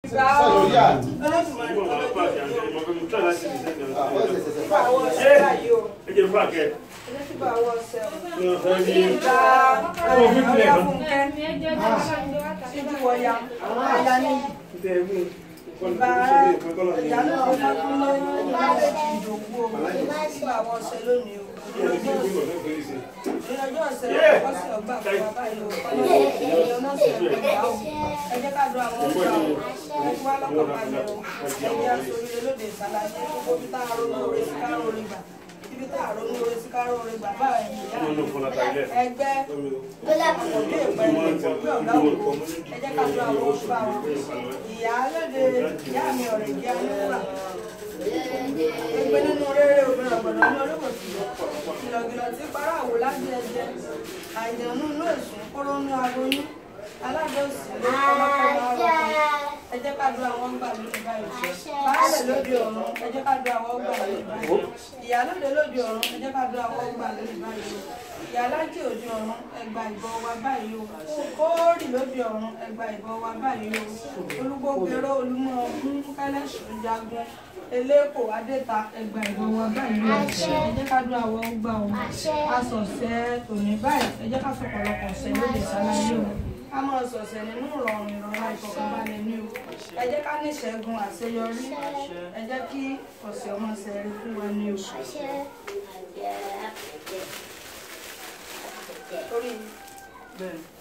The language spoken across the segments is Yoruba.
Ìgbà ẹgbẹ́ òkè pẹ̀lú ọ̀gá òkú ẹ jẹ́ ká lọ àwọn ọba wọn ìyá lóde ìyá mi ọ̀rẹ́ ìyá níwúrà ẹgbẹ́ nínú rere obìnrin ọ̀gbọ̀nà ní olókòtì kìlọ̀kìlọ̀ tí para àwò láti ẹ̀jẹ̀ àìjẹ̀nú inú èsùn kóró nú aboyún aládọ́sì ló kọ́lọ́kọ́lọ́ ẹ jẹ́ ká dún àwọn gbà lórí báyìí baálẹ̀ lóde ọ̀run ẹ jẹ́ ká dún àwọn gbà lórí báyìí ìyálóde lóde ọ̀run ẹ jẹ́ ká dún àwọn gbà lórí báyìí ìyálájì òde ọ̀run ẹ gba ìbọn wa báyìí o kóórì lóde ọ̀run ẹ gba ìbọn wa báyìí o olúgbókèrò olúmọ ọgún kẹlẹ́sùn jagun eléko adéta ẹ gba ìbọn wa báyìí o ẹ jẹ́ ká dún àwọn gbà o asọ̀sẹ̀ tòní báyìí ẹ jẹ́ ká sọ̀pọ̀lọpọ̀ ọ̀sẹ̀ lóde ìsàlàyé o ká máa sọ̀sẹ̀ nínú ìrọ̀rùn ìrọ̀rùn ìfọ̀kànbalẹ̀ ní o ẹ jẹ́ ká ní ìṣẹ́gun àṣeyọrí ẹ jẹ́ kí ọ̀sẹ̀ ọmọ ṣẹ̀rí fún wa ní o. Torí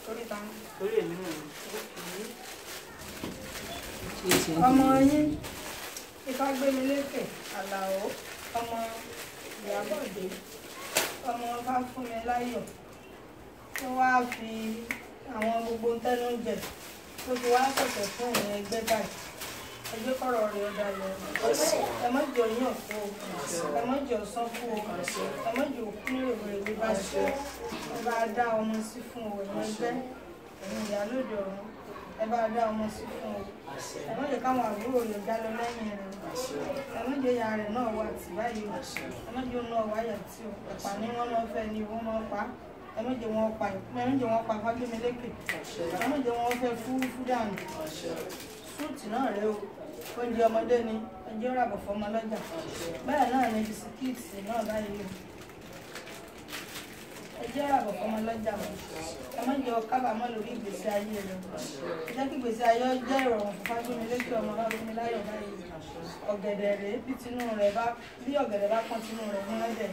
torí ta torí èmi náà ọmọ yín Ifágbémilékè Àlàó ọmọ Ìyábọ̀dé ọmọ Fáfúnmiláyọ̀ tó wáá fi àwọn gbogbo tẹnu jẹ tó fi wá ṣẹ̀ṣẹ̀ fún ìyẹn ẹgbẹ́ báyìí ẹgbẹ́ kọ̀rọ̀ rẹ̀ ọ̀dà lọ ẹ má jẹ́ ọyàn kú o ẹ má jẹ́ ọ̀sán kú o ẹ má jẹ́ òkú ní rèwerèwe báyìí ẹ bá dá ọmọ sí fún o ẹ̀yìn ẹgbẹ́ ẹ̀yìn ìyálóde ọ̀run ẹ bá dá ọmọ sí fún o ẹ má jẹ́ káwọn àbúrò rẹ̀ já lọ lẹ́yìn rẹ̀ ẹ má jẹ́ ìyá rẹ̀ náà wà tì báyìí o ẹ má jẹ́ òun náà wáyà tí o ẹ̀pà ní wọ́n máa fẹ́ ni wọ́n máa pa á ẹ má jẹ́ wọ́n pa ẹ má jẹ́ wọ́n pa Fágbémilékè ẹ má jẹ́ wọ́n fẹ́ fúrúfú dànù súùtì náà rẹ o oúnjẹ ọmọdé ni ẹjẹ ràbọ̀ fọmọ lọ́jà bẹ́ẹ̀ náà ni bisikíìtì náà báyìí o ẹjẹ ràbọ̀ fọmọ lọ́jà o ẹ má jẹ́ kábàámọ̀ lórí ìgbésí ayé rẹ o ẹ jẹ́ kí ìgbésí ayé jẹ́ ìrọ̀rùn fún Fágbémilékè ọmọ Fáfúnmiláyọ̀ báyìí ọ̀gẹ̀dẹ̀ rèé bí tinú rẹ̀ bá bí ọ̀gẹ̀dẹ̀ bá pọ́n tinú rẹ̀ mú lẹ́dẹ̀